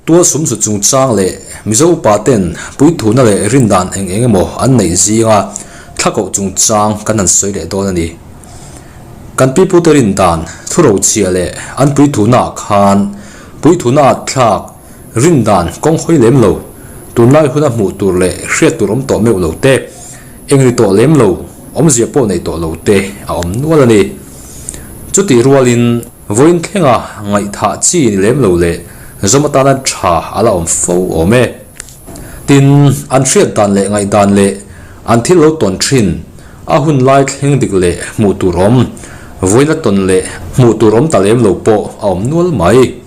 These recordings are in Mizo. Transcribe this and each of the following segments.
Tual sum su chungchang leh Mizo upa ten puithuna leh rindan eng eng emaw an neih zinga thla koh chungchang kan han sawi leh dawn a ni. Kan pipute rindan thurochhia leh an puithuna ah khan puithuna at thlak rindan kawng hawi lem lo, tunlai huna hmuh tur leh hriat tur awm tawh meuh lo te, eng ni tawh lem lo, awmzia pawh nei tawh lo te a awm nual a ni. Chutih rualin. Vawiin thlenga ngaihthah chi ni lem lo leh zawm atana tha a la awm fo awm e. Tin, an hriat dan leh ngaihdan leh an thil lo tawn thin, a hun lai thleng dik leh hmuh tur awm, vawiin a tawn leh hmuh tur awm ta lem lo pawh a awm nual mai.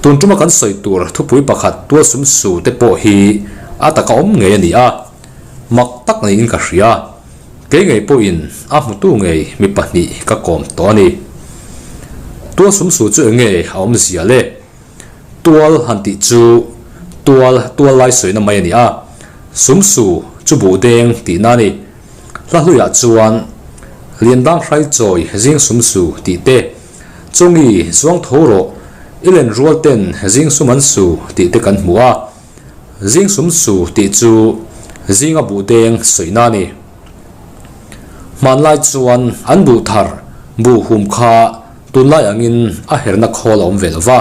Tun tuma kan sawi tur thupui pakhat tual sum su te pawh hi a taka awm ngei a ni a, mak tak niin ka hria. Kei ngei pawhin a hmutu ngei mi pahnih ka kawm tawh a ni. Tual sumsu chu eng nge a awmzia le? Tual han tih chu tual tual lai sawina mai a ni a, sumsu chu buh deng tihna a ni. Hla hluiah chuan Liandang hrai chawi zing sumsu tih te, Chungi zuang tho rawh i len rual ten zing sum an su tih te kan hmu a. Zing sum su tih chu zinga buh deng sawihna a ni. Hmanlai chuan an buh thar, buh hum kha tunlai angin a herna khawl a awm ve lo va,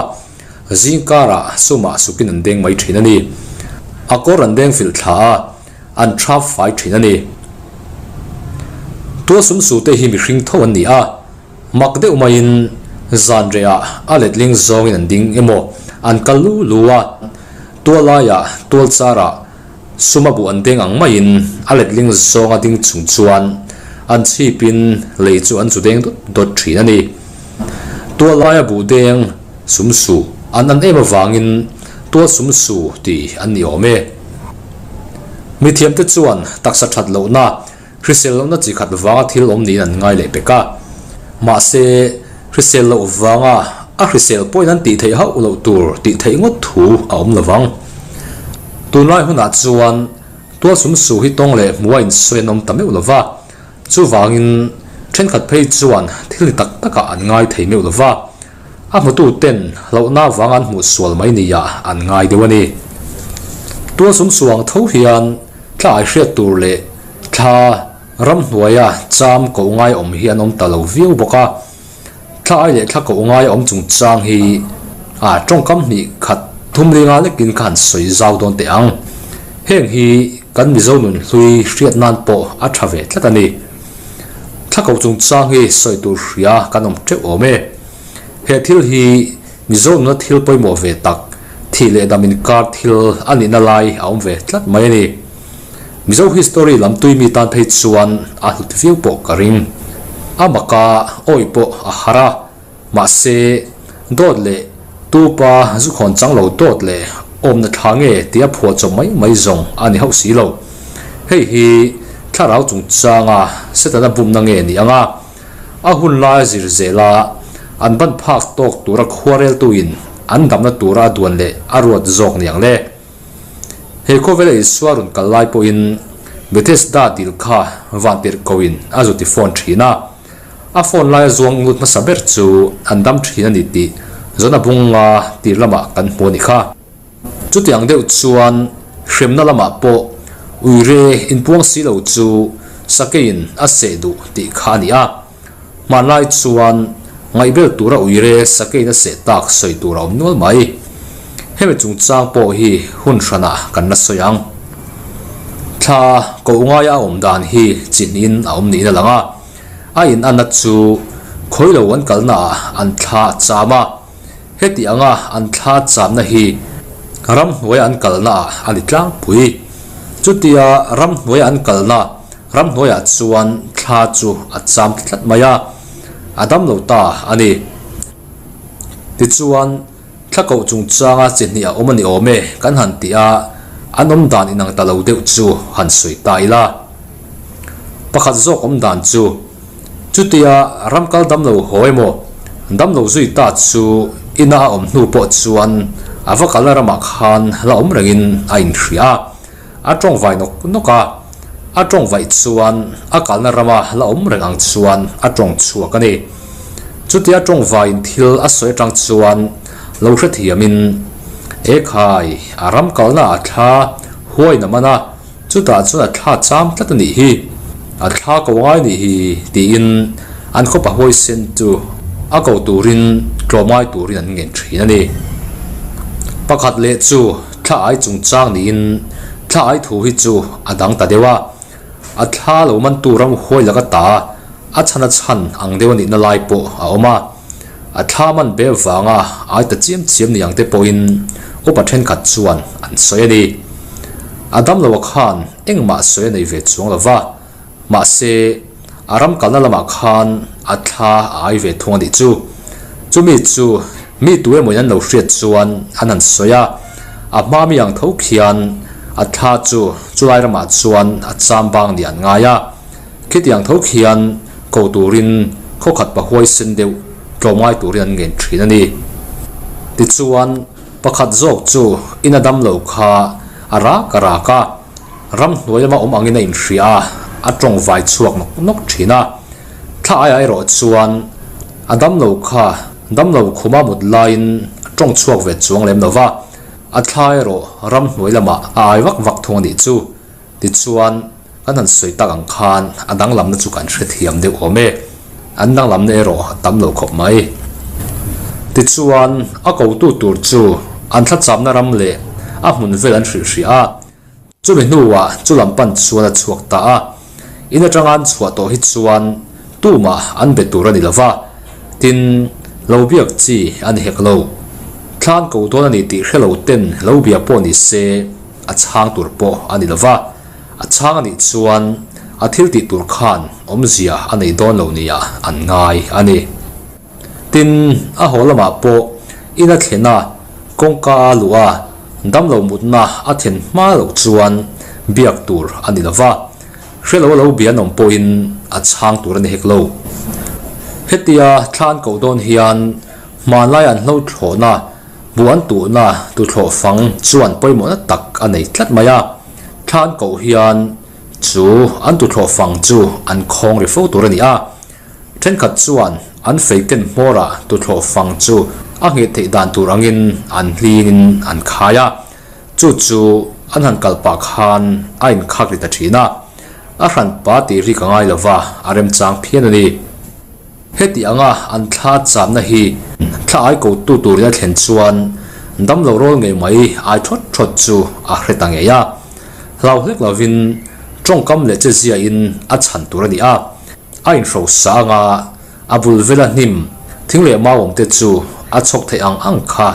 zing karah sumah sukin an deng mai thin a ni. A kawr an deng filh thla a, an thap fai thin a ni. Tual sum su te hi mihring tho an ni a, Mak deuh maiin zan rehah a letling zawngin an ding emaw an kal lu lu a, tual laiah tual charah suma buh an deng ang maiin a letling zawnga ding chung chuan an chhipin lei chu an zu deng dawt dawt thin a ni. Tual laia buh deng sum su an an em avangin tual sum su tih an ni awm e. Mithiamte chuan taksa that lohna Hrisel lohna chi khat vanga thil awm niin an ngai leh pek a. Mahse, hrisel loh vanga a hrisel pawhin an tih theih hauh loh tur tih theih ngawt thu a awm lo vang. Tunlai hunah chuan tual sum su hi tawng leh hmuha insawi an awm ta meuh lo va, chuvangin thenkhat phei chuan thil ni tak takah an ngai thei meuh lo va, a hmutu ten hlauhna vanga an hmuh sual mai niah an ngai deuh a ni. Tual sum su ang tho hian thla ai hriat tur leh Thla ramhnuaia cham koh ngai awm hi an awm ta lo viau bawk a, thla ai leh thla koh ngai awm chungchang hi a tawngkam hnih khat thum linga lekin ka han sawi zau dawn teh ang. Heng hi kan Mizo nun hlui hriat nan pawh a tha ve tlat a ni. Thla koh chungchang hi sawi tur hria kan awm teuh awm e. He thil hi Mizo nuna thil pawimawh ve tak, thih leh dam inkar thil a nihna lai a awm ve tlat mai a ni. Mizo history lam tui mi tan phei chuan a hlut viau pawh ka ring. A maka awih pawh a har a, mahse dawt leh tupa zu khawn chang lo dawt leh awmna thla nge tia phuah chawp mai mai zawng a ni hauh si lo. Hei hi thlarau chungchanga Setana bumna nge ni anga a hun lai zir zela an ban phak tawk tura khuareltuin an damna tura a duan leh a ruat zawk niang le. He khawvela Isua rawn kal lai pawhin Bethesda dil kha vantirh koin a zu ti phone thin a. A phone laia zuang lut hmasa ber chu an dam thin a ni tih Jona bunga tir lamah kan hmu a ni kha. Chutiang deuh chuan hremna lamah pawh uire inpuang si lo chu sakeiin a seh duh tih kha a ni a. Hmanlai chuan ngaihbel tura uire sakeiin a seh tak sawi tur a awm nual mai. Hemi chungchang pawh hi hun hranah kan la sawi ang. Thla koh ngaia a awm dan hi chi hnihin a awm niin a lang a. A in anna chu khawi lo an kalnaah an thla a cham a. Heti anga an thla chamna hi ramhnuaia an kalnaah a ni tlangpui. Chutia ramhnuaia an kalna Ramhnuaiah chuan thla chu a cham tlat mai a, a dam lo ta a ni. Tichuan, thla koh chungchanga chi hnih a awm a ni awm e kan han ti a, an awm dan inang ta lo deuh chu han sawi ta ila. Pakhat zawk awm dan chu, chutia ram kal dam lo haw emaw, dam lo zui ta chu ina a awm hnu pawh chuan a va kalna ramah khan la awm rengin a inhria a. A tawng vai nawk nawk a, a tawng vaih chuan a kalna rama la awm reng ang chuan a tawng chhuak a ni. Chutia tawng vaiin thil a sawi atang chuan lo hrethiamin Ekhai, a ram kalna a thla huai na man a, chutah chuan a thla cham tlat a nih hi, a thla ko ngai nih hi tiin an khawpa huaisen chu a ko turin tlawmngai turin an ngen thin a ni. Pakhat leh chu thla ai chungchang niin thla ai thu hi chu a dang ta deuh a, a thla lo mantu ram huai laka ta a chhan a chhan ang deuh a nihna lai pawh a awm a. A thla man be vanga ai ta chiam chiam ni ang te pawhin upa thenkhat chuan an sawi a ni. A damloa khan engmah sawi a nei ve chuang lo va, mahse a ram kalna lamah khan a thla a ai ve thung a nih chu. Chumi chu mi tu emawin an lo hriat chuan an han sawi a, a hma mi ang tho khian a thla chu chulai ramah chuan a cham bang ni an ngai a. Khitiang tho khian ko turin khawkhat pa huaisen deuh tlawmngai turin an ngen thin a ni. Tichuan, pakhat zawk chu in a dam lo kha a rak a rak a, ramhnuai lama awm angin a inhria a, a tawng vai chhuak nawk nawk thin a. Thla aiah erawh chuan a dam lo kha dam lo khuma mut laiin a tawng chhuak ve chuang lem lo va, a thla erawh ramhnuai lamah a ai vak vak thung a nih chu. Tichuan, kan han sawi tak ang khan a danglamna chu kan hrethiam deuh awm e. An danglamna erawh a tam lo khawp mai. Tichuan, a kotu tur chu an thlachapna ram leh a hmun vel an hrilh hrih a. Chumi hnuah chu lam pan chuan a chhuak ta a. In atanga an chhuah tawh hi chuan tumah an be tur a ni lo va, tin, lo biak chi a ni hek lo. Thlan ko dawn a ni tih hre lo ten lo bia pawh ni se, A chhang tur pawh a ni lova, a chhang a nih chuan a thil tih tur khan awmzia a nei dawn lo nia an ngai a ni. Tin, a haw lamah pawh in a thlen a, kawngka a luh a, damlo mutna a thlen hma loh chuan biak tur a ni lova, hrelo lo bia an awm pawhin a chhang tur a ni hek lo. Hetia thla an koh dawn hian hmanlai an hlo thlawhna Buan tuhna tuthlawh fang chuan pawimawhna tak a nei tlat mai a, thla an koh hian chu an tuthlawh fang chu an khawng ri fo tur a ni a. Thenkhat chuan an fei ken hmawrah tuthlawh fang chu a ngheh theih dan tur angin an hlinin an khai a, chu chu an han kal pah khan a inkhak ri ta thin a, a hranpa tih rik a ngai lova a remchang phian a ni. Heti anga an thla châmna hi thla ai kotu turin a thlen chuan damlo rawl ngei mai ai thawt thawt chu a hre ta ngei a. Hlau hlek lovin tawngkam leh che ziain a chhan tur a ni a. A inhrosa anga a bul vela hnim thing leh mau awmte chu a chhawk theih ang ang kha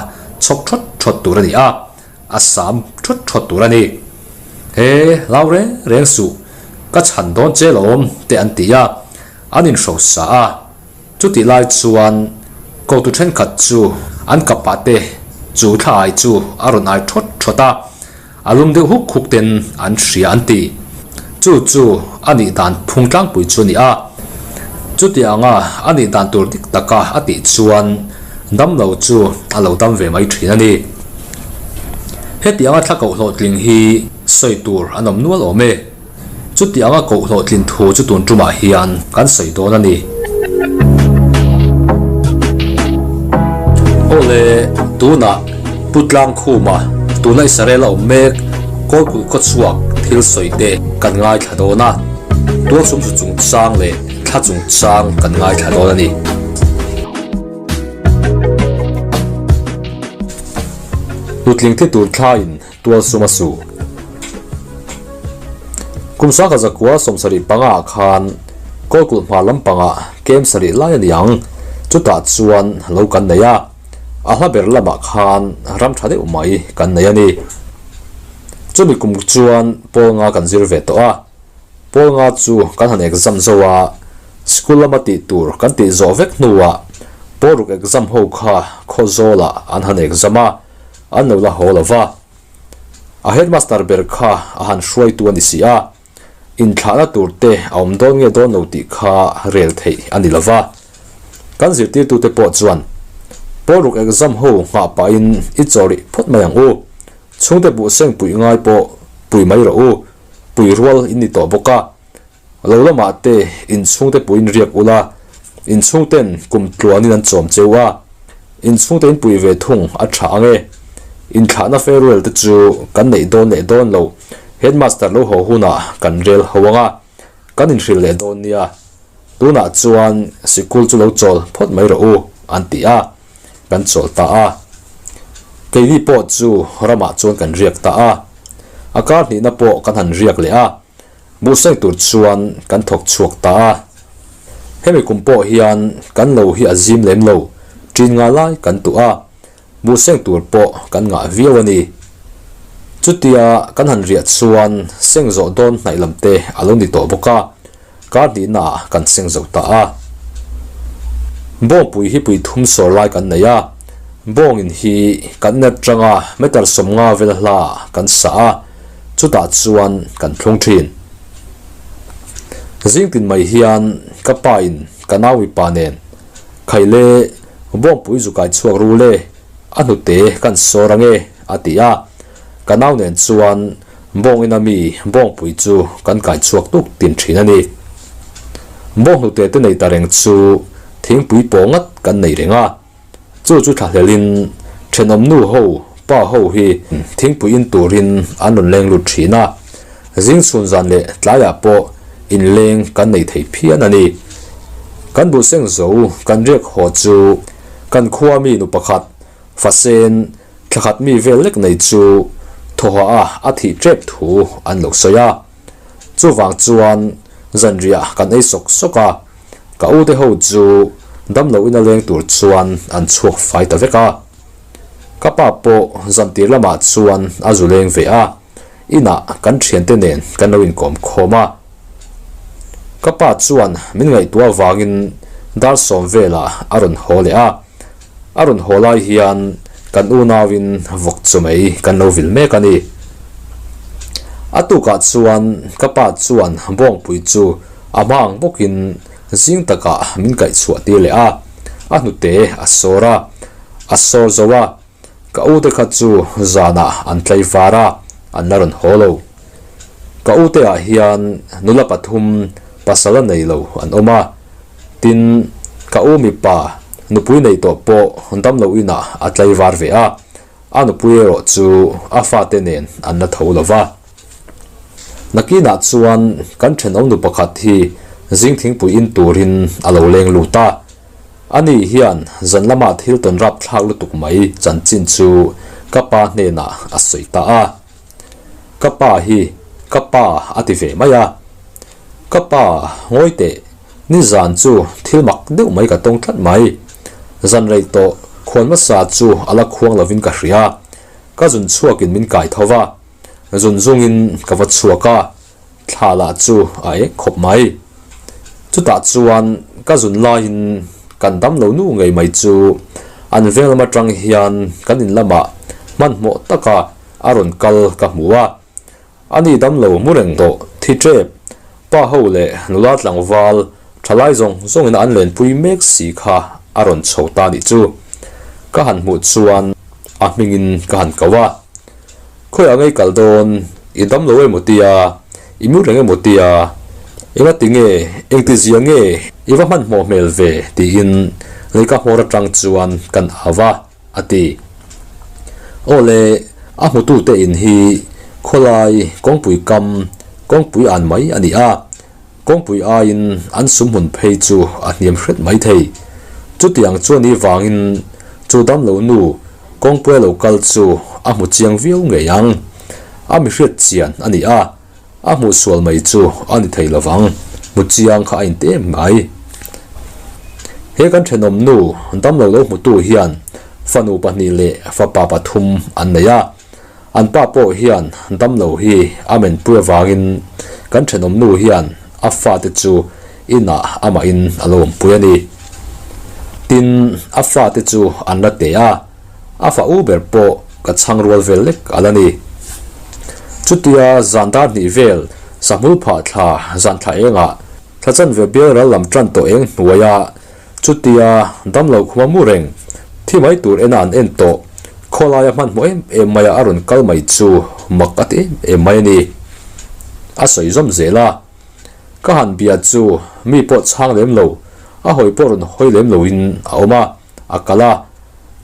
chhawk thawt thawt tur a ni a, a sam thawt thawt tur a ni. He hlau reng reng suh, ka chhan dawn che lawm te an ti a. An inhrosa a, chutih lai chuan kotu thenkhat chu an kapah te chu thla ai chu a rawn ai thawt thawt a, a lum deuh huk huk ten an hria an ti. Chu chu a nih dan phung tlangpui chu a ni a, chutianga a nih dan tur dik taka a tih chuan damlo chu a lo dam ve mai thin a ni. Hetianga thla koh hlawhtling hi sawi tur an awm nual awm e. Chuti anga koh hlawhtlin thu chu tun tumah hian kan sawi dawn a ni. Awle, tunah Pu Tlangkhuma, tuna Israel a awm mek, Kawlkulh khawchhuak thil sawi te kan ngaithla dawn a, tualsum zu chungchang leh thla chungchang kan ngaithla dawn a ni. Nutling thi tur thlaiin Tualsum a su. Kum sangkhat zakua 75 ah khan Kawlkulh hma lampangah kem sarih lai a ni ang. Chutah chuan lo kan nei a, a hla ber lamah khan ram tha deuh mai kan nei a ni. Chumi kum chuan pawl nga kan zir ve tawh a, pawl nga chu kan han exam zo a, school lama tih tur kan tih zawh vek hnuah pawl ruk exam ho kha Khawzawlah an han exam a, An lo la haw lo va, a headmaster ber kha a han hruaitu a ni si a, inthlahna tur te a awm dawn nge dawn lo tih kha rel theih a ni lo va. Kan zirtirtute pawh chuan, Pawl ruk exam ho nghah pahin i chaw rih phawt mai ang u, chhungte buh seng puih ngai pawh pui mai rawh u, pui rual in ni tawh bawk a, Lo lamah te inchhungte puiin riak ula, inchhungten kum tluanin an chawm cheu a, inchhungte in pui ve thung a tha ang e. Inthlahna farewell te chu kan neih dawn leh dawn lo, headmaster lo haw hunah kan rel ho ang a, kan inhrilh leh dawn nia. Tunah chuan sikul chu lo chawl phawt mai rawh u, an ti a, kan chawl ta a. Keini pawh chu ramah chuan kan riak ta a, a kar hnihna pawh kan han riak leh a. Buhseng tur chuan kan thawk chhuak ta a. Hemi kum pawh hian kan lo hi a zim lem lo, ṭin nga lai kan tuh a, buhseng tur pawh kan ngah viau a ni. Chutia kan han riah chuan seng zawh dawn hnaih lam te a lo ni tawh bawk a, kar hnihna ah kan seng zo ta a. Bawngpui hi pui thum sawr lai kan nei a, bawngin hi kan ner tanga meter 50 vel hla kan sa a, Chutah chuan kan thlung thin. Zing tin mai hian ka pa in ka nau mipa nen Khaile bawngpui zu kai chhuak ru le, a hnute kan sawr ange a ti a. Ka nau nen chuan bawng ina mi bawngpui chu kan kai chhuak tuk tin thin a ni. Bawng hnute te nei ta reng chu thingpui pawh ngat kan nei reng a. Chu chu thlahlelin thenawm nu ho, pa ho hi thingpui in turin an rawn leng lut thin a, zing chhun zan leh tlaiah pawh inleng kan nei thei phian a ni. Kan buhseng zo kan riak haw chu kan khua mi nu pakhat fasen thlakhat mi vel lek nei chu thawhah a a thih tep thu an lo sawi a. Chuvang chuan zanriah kan ei sawk sawk a. Ka ute ho chu damlo ina leng tur chuan an chhuak fai ta vek a. Ka pa pawh zantir lamah chuan a zu leng ve a, inah kan thiante nen kan lo inkawm khawm a. Ka pa chuan min ngaihtuah avangin dar sawm velah a rawn haw leh a. A rawn haw lai hian kan unauin vawk chu mai kan lo vil mek a ni. A tukah chuan ka pa chuan bawngpui chu A hma ang bawkin zing takah min kaih chhuah tir leh a, a hnute a sawr a, a sawr zo a, ka ute kha chu zanah an tlai var a, an la rawn haw lo. Ka ute ah hian nula pathum pasal a nei lo an awm a, tin ka u mipa nupui nei tawh pawh damlo inah a tlai var ve a, a nupui erawh chu a fate nen an la tho lo va. Nakinah chuan kan thenawm nu pakhat hi zing thingpui in turin a lo leng lut a. Ani hian zan lama thil tawn rap thlak lutuk mai chanchin chu ka pa hnenah a sawi ta a. Ka pa hi ka pa a ti ve mai a. Ka pa ngawi teh, nizan chu thil mak deuh mai ka tawng tlat mai. Zan rei tawh khuan hmasa chu a la khuang lovin ka hria. Ka zun chhuakin min kai tho va. Zun zungin ka va chhuak a, thla lah chu a eng khawp mai. Chutah chuan ka zun laiin kan damlo nu ngei mai chu an veng lam atang hian kan in lamah hmanhmawh taka a rawn kal ka hmu a. Ani damlo mu reng tawh thi tep, pa ho leh nula tlangval thalai zawng zawngin an lenpui mek si kha a rawn chho ta nih chu. Ka han hmuh chuan a hmingin ka han ko a. Khawiah ngei kal dawn, i dam lo emaw tia, i mu reng emaw tia, enga ti nge, engti zia nge i va hmanhmawh hmel ve tiin leika hmawr atang chuan kan au va, a ti. Aw le, a hmutute in hi khawlai kawngpui kam, kawngpui an mai a ni a, Kawngpui aiin an sumhmun phei chu a hniam hret mai thei. Chutiang chuan i vangin chu damlo nu kawngpuia lo kal chu a hmu chiang viau ngei ang. A mi hriat chian a ni a, a hmuh sual mai chu a ni thei lovang. Hmu chiang kha a inti em mai. He kan thenawm nu damlo lo hmutu hian fanu pahnih leh fapa pathum an nei a. An pa pawh hian damlo hi a menpui avangin kan thenawm nu hian a fate chu inah amahin a lo awmpui a ni. Tin, a fate chu an la te a, a fa u ber pawh ka chhang rual vel lek a la ni. Chutia zan dar hnih vel sahmul phah thla zan thla engah thla chanve bial ral lam tan tawh eng hnuaia Chutia damlo khuma mu reng, thi mai tur ena an en tawh, khawlaia hmanhmawh em em maia a rawn kal mai chu mak a ti em em mai a ni. A sawi zawm zel a, Ka han bia chu mi pawh chhang lem lo, a hawi pawh rawn hawi lem loin a awm a, a kal a.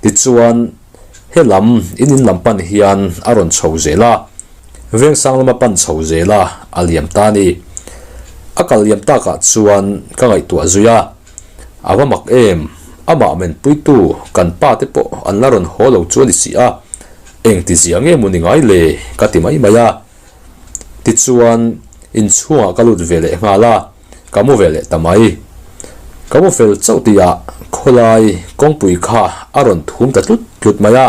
Tichuan. Helam in in lam pan hian a rawn chho zel a, Vengsang lama pan chho zel a, a liam ta a ni. A kal liam takah chuan ka ngaihtuah zui a, a va mak em, amah menpuitu kan pa te pawh an la rawn haw lo chu a ni si a, engti zia nge maw ni ngai le ka ti mai mai a. Tichuan inchhungah ka lut ve leh nghal a. Ka mu ve leh ta mai. Ka mu fel chauh tihah khawlai kawngpui kha a rawn thum ta tlut tlut mai a,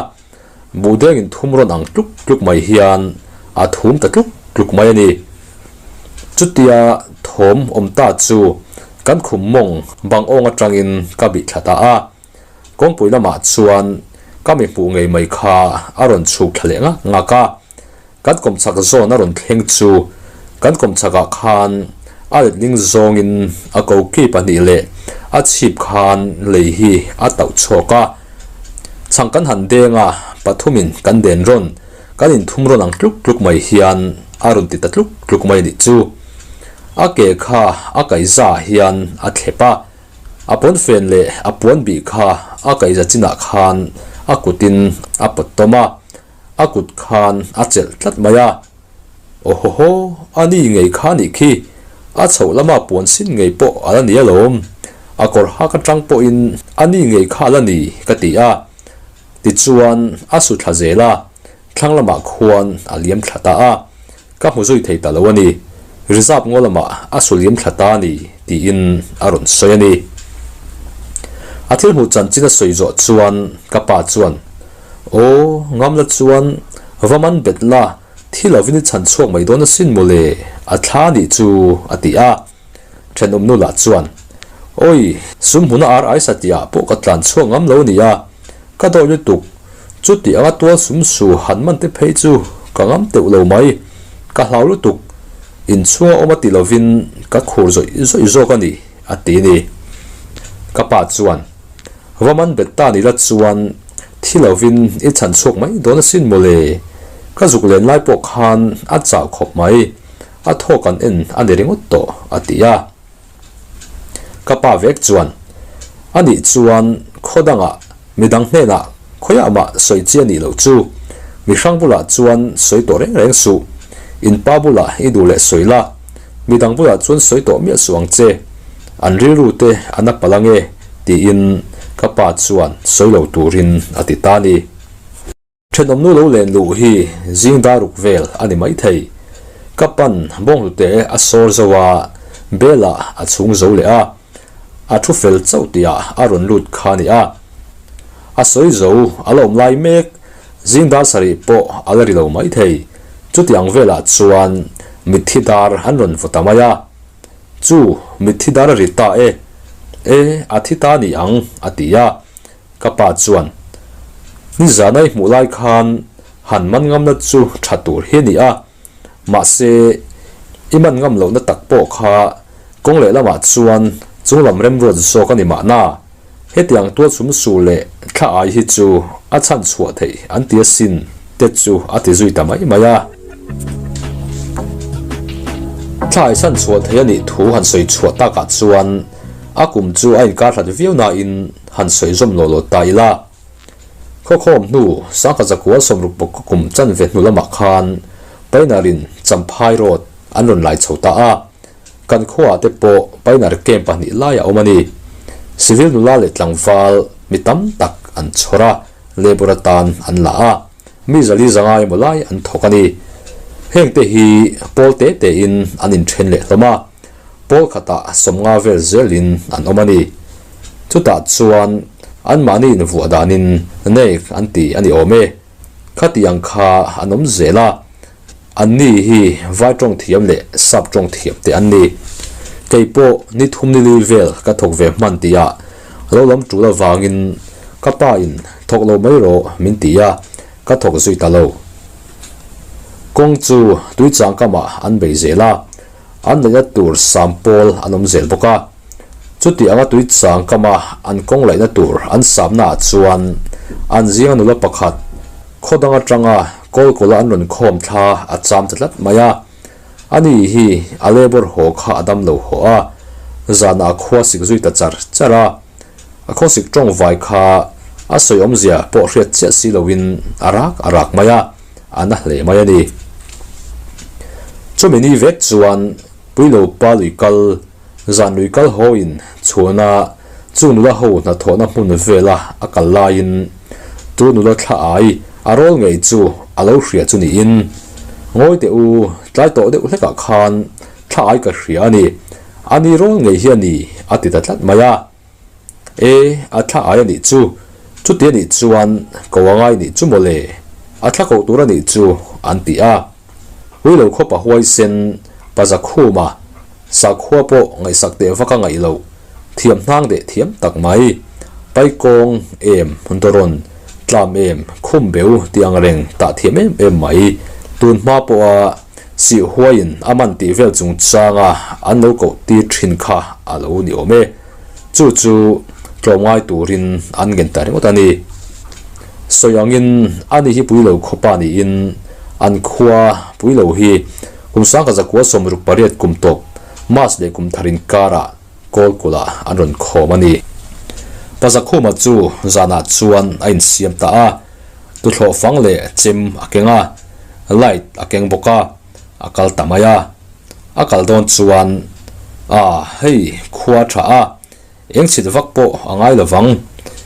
buhdengin thum rawn ang tluk tluk mai hian a thum ta tluk tluk mai a ni. Chutia thawm awm ta chu kan khum mawng bang awng atangin ka bih thla ta a, kawngpui lamah chuan ka mi hmuh ngei mai kha a rawn chhuk thla leh ngak ngak a. Kan kawmchhak zawn a rawn thleng chu kan kawmchhakah khan a letling zawngin a koki pahnih leh a chhip khan lei hi a tauh chhuak a. Chhang kan han deng a, pathumin kan den rawn, kan inthum rawn ang tluk tluk mai hian a rawn ti ta tluk tluk mai a nih chu. A ke kha a kaihza ah hian a thlep a, a pawnfen leh a puan bih kha a kaihza chinah khan a kutin a pawt tawm a. A kut khan a chelh tlat mai a. Awhawhaw, a ni ngei kha nih khi, a chhoh lama puan sin ngei pawh a la ni alawm. A kawr hak atang pawhin a ni ngei kha a la ni ka ti a. Tichuan a su thla zel a, thlang lamah khuan a liam thla ta a. Ka hmu zui thei ta lo a ni. Reserve ngaw lamah a su liam thla ta a ni tiin a rawn sawi a ni. A thil hmuh chanchin a sawi zawh chuan ka pa chuan, Aw, ngam la chuan va man bet la, thi lovin i chhan chhuak mai dawn asin mawle, a thla nih chu, a ti a. Thenawm nu lah chuan, Awi, sum hmuna ar ai satliah pawh ka tlan chhuak ngam lo nia, ka dawi lutuk, chuti anga tual sum su han man te phei chu ka ngam teuh lo mai, ka hlau lutuk, inchhunga awm a ti lovin ka khur zawih zawih zawk a ni, a ti a ni. Ka pa chuan, Va man bet ta ni la chuan thi lovin i chhan chhuak mai dawn asin mawle, ka zuk len lai pawh khan a chau khawp mai, a thawk an en a ni ringawt tawh, a ti a. Ka pa vek chuan, A nih chuan khaw dangah midang hnenah khawiah mah sawi chi a nih loh chu, mi hrang bulah chuan sawi tawh reng reng suh, in pa bulah i duh leh sawi la, midang bulah chuan sawi tawh miah suh ang che, an rilru te a na palh ange, tiin ka pa chuan sawi lo turin a ti ta a ni. Thenawmnu lo len luh hi zing dar ruk vel a ni maithei. Ka pan bawnghlute a sawr zo a, bel-ah a chhung zo leh a. A thu fel chauh tihah a rawn lut kha a ni a. A sawi zo a la awm lai mek, zing dar sarih pawh a la ri lo maithei. Chuti ang velah chuan mitthi dar an rawn vaw ta mai a. Chu, mitthi dar a ri ta e. E, a thi ta ni ang, a ti a. Ka pa chuan, Nizan a i hmuh lai khan han man ngamna chu tha tur hi a ni a, mahse i man ngam lohna tak pawh kha kawng lehlamah chuan chunglam remruat zawk a ni mahna, hetiang tual chhum su leh thla ai hi chu a chhan chhuah theih an ti asin te chu a ti zui ta mai mai a. Thla ai chhan chhuah theih a nih thu han sawi chhuah takah chuan a kum chu a inkar hlat viau nain, han sawi zawm lawh lawh ta ila. Khawkhawm hnu Sangha Zakual sawmruk bawk ka kum chanve hnu lamah khan Painarin Champhai Road an rawn lai chho ta a, kan khuaah te pawh Painar camp pahnih lai a awm a ni. Civil nula leh tlangval mi tam tak an chhawr a, labour atan an la a, mi zali zanga emaw lai an thawk a ni. Hengte hi pawl te tein an inthen leh hlawm a. Pawl khatah sawmnga vel zelin an awm a ni. Chutah chuan anmahni invuah danin Neik an ti a ni awm e. Khati ang kha an awm zel a, anni hi vai tawng thiam leh sap tawng thiam te an ni. Kei pawh ni thum ni li vel ka thawk ve hman tihah lo lam tul avangin ka pa in thawk lo mai rawh min ti a, ka thawk zui ta lo. Kawng chu tuichang kamah an bei zel a. An laihna tur sam pawl an awm zel bawk a. Chuti anga tui chang kama an kawng laihna tur an samna ah chuan an zinga nula pakhat khaw dang atanga kawlkawla an rawn khawm thla a cham ta tlat mai a. Ani hi a labour haw kha a dam lo haw a, zanah a khua sik zui ta char char a. A khawsik tawng vai kha A sawi awmzia pawh hriat chiah si loin a rak a rak mai a, a na hle mai a ni. Chumi ni vek chuan Puilo pa lui kal, zan lui kal hawiin chhuna chu nula ho hnathawhna hmun vela a kal laiin chu nula thla ai a rawl ngei chu a lo hria chu niin, Ngawi teh u, tlai tawh deuh hlekah khan thla ai ka hria a ni, a ni rawl ngei hi a ni a ti ta tlat mai a. E, a thla ai a nih chu, chuti a nih chuan ko a ngai nih chu mawle, a thla koh tur a nih chu an ti a. Huilo khawpa huaisen pa Zakhuma sakhua pawh ngaihsak teh vak a ngaih loh, thiam hnang deh thiam tak mai, paikawng em dawrawn tlam em khum beu tih ang reng tah thiam em em mai, tun hma pawha sih huaiin a man tih vel chungchanga an lo koh tir thin kha a lo ni awm e. Chu chu tlawmngai turin an ngen ta ringawt a ni. Sawi angin ani hi Puilo khawpa niin an khua Puilo hi kum sangkhat zakua 68 kum tawp March leh kum thar inkarah Kawlkulh-ah an rawn khawm a ni. Pazakhuma chu zanah chuan a insiam ta a, tuthlawh fang leh chem a keng a, light a keng bawk a, a kal ta mai a. A kal dawn chuan, A, hei, khua tha a, eng chhit vak pawh a ngai lovang.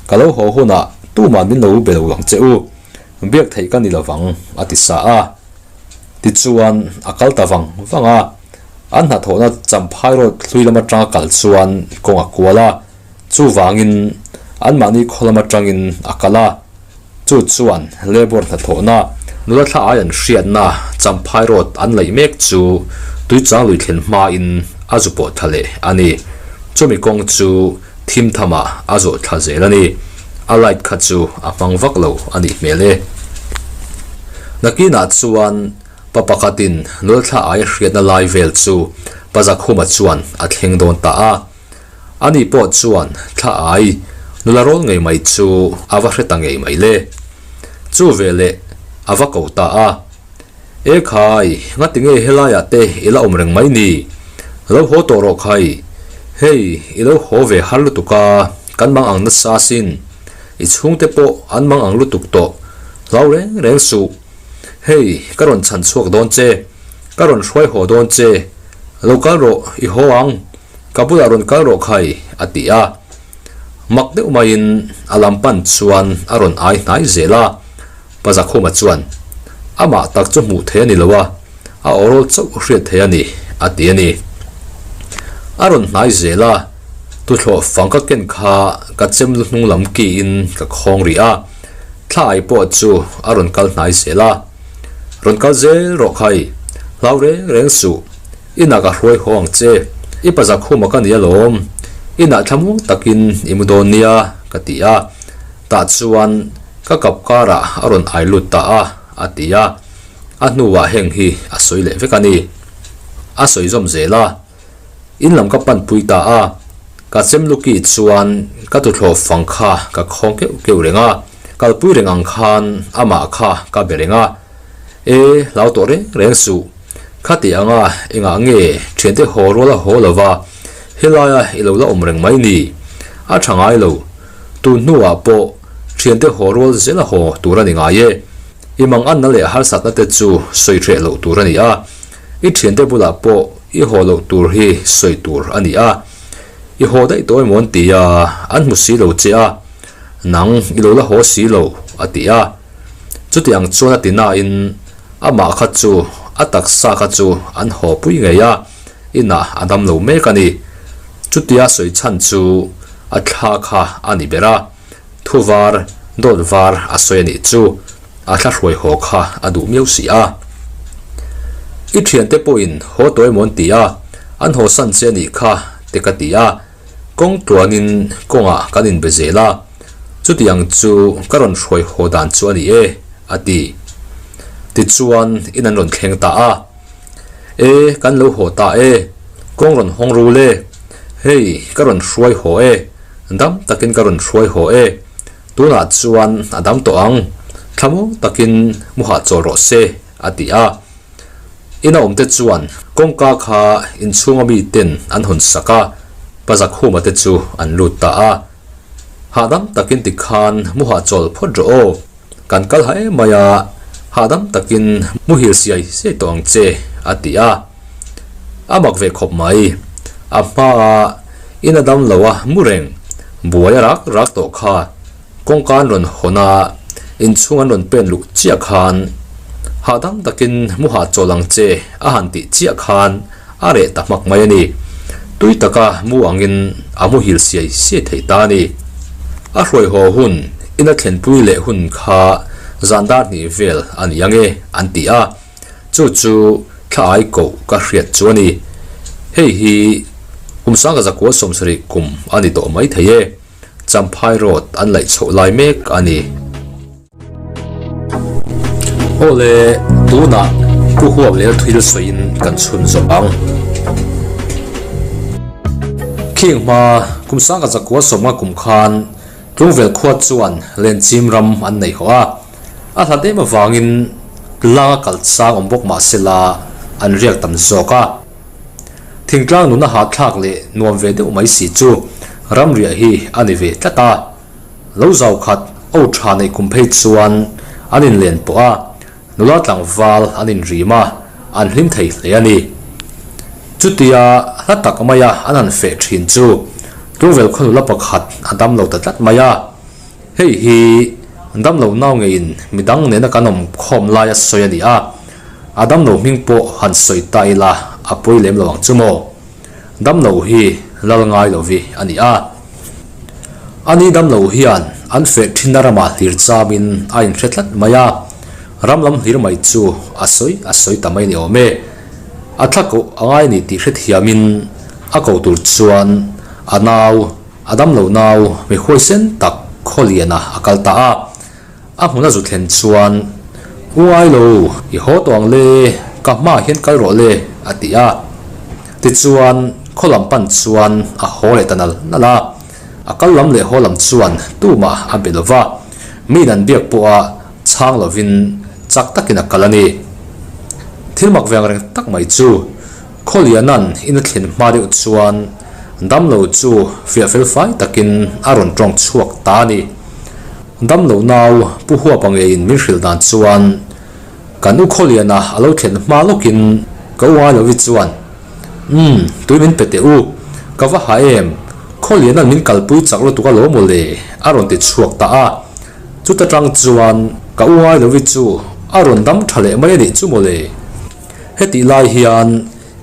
Ka lo haw hunah tuman min lo be lo ang che u, biak theih ka ni lovang, a ti sa a. Tichuan, a kal ta vang vang a. An hnathawhna Champhai Road hlui lam atanga kal chuan kawng a kual a, chuvangin anmahni khaw lam atangin a kal a. Chu chuan labour hnathawhna nula thla ai an hriatna Champhai Road an laih mek chu Tuichang lui thlen hmain a zu pawh thla leh a ni. Chumi kawng chu thim thamah a zawh thla zel a ni. A light kha chu a hmang vak lo a nih hmel e. Nakinah chuan pa pakhatin nula thla ai a hriatna lai vel chu Pa Zakhuma chuan a thleng dawn ta a. Ani pawh chuan thla ai nula rawl ngei mai chu a va hre ta ngei mai le. Chu veleh a va ko ta a, E khai, ngati nge helaiah te i la awm reng mai ni? Lo haw tawh rawh khai. Hei, i lo haw ve har lutuk a, kan mang ang nasa sin. I chhungte pawh an mang ang lutuk tawh. Hlau reng reng suh. Hei, ka rawn chhan chhuak dawn che. Ka rawn hruai haw dawn che. Lo kal rawh, i haw ang. Ka bulah rawn kal rawh khai, a ti a. Mak deuh maiin a lam pan chuan a rawn ai hnai zel a. Pa Zakhuma chuan, Amah tak chu hmuh thei a ni lo a, a awrawl chauh hriat thei a ni, a ti a ni. A rawn hnai zel a, tuthlawh fang ka ken kha ka chem lu hnung lam kiin ka khawng rih a, thla ai pawh chu a rawn kal hnai zel a. Rawn kal zel rawh khai, hlau reng reng suh. Inah ka hruai haw ang che, i pa Zakhuma ka ni alawm, inah thlamuang takin i mu dawn nia, ka ti a. Tah chuan ka kap karah a rawn ai lut ta a, a ti a. A hnuah heng hi a sawi leh vek a ni. A sawi zawm zel a. In lam ka panpui ta a, ka chem luki chuan ka tuthlawh fang kha ka khawng keuh keuh reng a, kalpui reng ang khan amah kha ka be reng a. E, hlau tawh reng reng suh. Khati anga engah nge thiante haw rual a haw lova helaia i lo la awm reng mai ni? A tha ngai lo. Tun hnuah pawh thiante haw rual zel a haw tur a ni ngai e. I manganna leh harsatna te chu sawi hreh loh tur a ni a. I thiante bulah pawh i haw loh tur hi sawi tur a ni a. I haw daih tawh emaw an ti a, an hmu si lo che a. Nang i lo la haw si lo, a ti a. Chutiang chuan a ti nain amah kha chu a taksa kha chu an haw pui ngei a, inah a dam lo mek a ni. Chutia sawi chhan chu a thla kha a ni ber a, thu var, dawt var a sawi a nih chu a thla hruai haw kha a duh miau si a. I thiante pawhin haw tawh emaw an ti a, an haw san che a nih kha te ka ti a. Kawng tluanin kawngah kan inbe zel a, chutiang chu ka rawn hruai haw dan chu a ni e, a ti. Tichuan in an rawn thleng ta a. E, kan lo haw ta e, kawng rawn hawng rul e, hei ka rawn hruai haw e, dam takin ka rawn hruai haw e, tunah chuan a dam tawh ang, thlamuang takin mu hahchawl rawh se, a ti a. Ina awmte chuan kawngka kha inchhunga miten an hawn sak a, Pa Zakhuma te chu an lut ta a. Hahdam takin tikhan mu hahchawl phawt rawh aw. Kan kal ha em mai a, hahdam takin muhil siai siai tawh ang che, a ti a. A mak ve khawp mai. A hmaa in a dam lo a mu reng, buai a rak rak tawh kha. Kawngka an rawn hawn a, inchhung an rawn pen luh chiah khan, Hahdam takin mu hahchawl ang che, a han tih chiah khan a reh ta hmak mai a ni. Tui taka mu angin a muhil siai siai thei ta a ni. A hruai haw hun ina thlenpui leh hun kha zan dar hnih vel a ni ang e an ti a, chu chu thla ai koh ka hriat chu a ni. Hei hi kum sangka zakua 70 kum a ni tawh mai thei e. Champhai Road an laih chhoh lai mek a ni. Awle, tunah Pu Huap leh thil sawiin kan chhun zawm ang. Khing hma kum sangka zakua sawmnga kum khan Tlungvel khua chuan Lenchim ram an nei haw a, a hlat em avangin langa kal chang awm bawk mah sela an riak tam zawk a. Thingtlang nuna hahthlak leh nuam ve deuh mai si chu ramriah hi a ni ve tlat a. Lo zau khat o tha neih kum phei chuan an inlen pawh a, nula tlangval an inrim a, an hlim thei hle a ni. Chutia hla tak maia an han feh thin chu Tlungvel khaw nula pakhat a dam lo ta tlat mai a. Hei hi damlo nau ngeiin midang nena kan awm khawm laia sawi a ni a, a damlo hming pawh han sawi ta ila a pawi lem lo ang chu maw? Damlo hi lal ngai lovi a ni a. Ani damlo hian an feh thinna ramah hlir chamin a inhre tlat mai a, ram lam hlir mai chu a sawi a sawi ta mai ni awm e. A thla koh a ngai ni tih hrethiamin a ko tur chuan a nau, a damlo nau mi huaisen tak Khawliana a kal ta a. A hmun a zu thlen chuan, U Ailo, i haw tawh ang le, ka hmaah hian kal rawh le, a ti a. Tichuan, khaw lam pan chuan a haw leh ta nal nal a. A kal lam leh haw lam chuan tumah a be lo va, miin an biak pawha chhang lovin chak takin a kal a ni. Thil mak ve ang reng tak mai chu, Khawliana'n in a thlen hma deuh chuan damlo chu fiah fel fai takin a rawn tawng chhuak ta a ni. Damlo nau Pu Huapa ngeiin min hrilh dan chuan kan u Khawliana a lo thlen hma lawkin ka u Ngailovi chuan, Umm, tui min pe teh u, ka va ha em, Khawliana'n min kalpui chak lutuk a lo maw le, a rawn ti chhuak ta a. Chuta tang chuan ka u Ngailovi chu a rawn dam tha leh mai a nih chu maw le. Hetih lai hian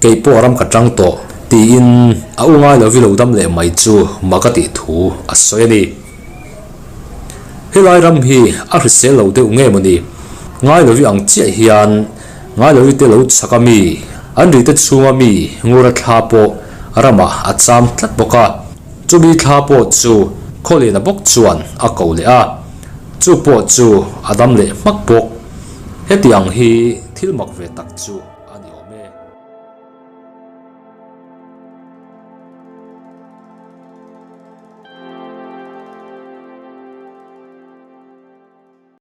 kei pawh ram ka tang tawh, tiin a u Ngailovi lo dam leh mai chu mak a tih thu a sawi a ni. Helai ram hi a hrisel lo deuh nge mawni? Ngailovi ang chiah hian Ngailovi te lo chhak a mi, an ri te chhunga mi Ngura thla pawh ramah a cham tlat bawk a. Chumi thla pawh chu Khawliana bawk chuan a ko leh a, chu pawh chu a dam leh hmak bawk. Heti ang hi thil mak ve tak chu.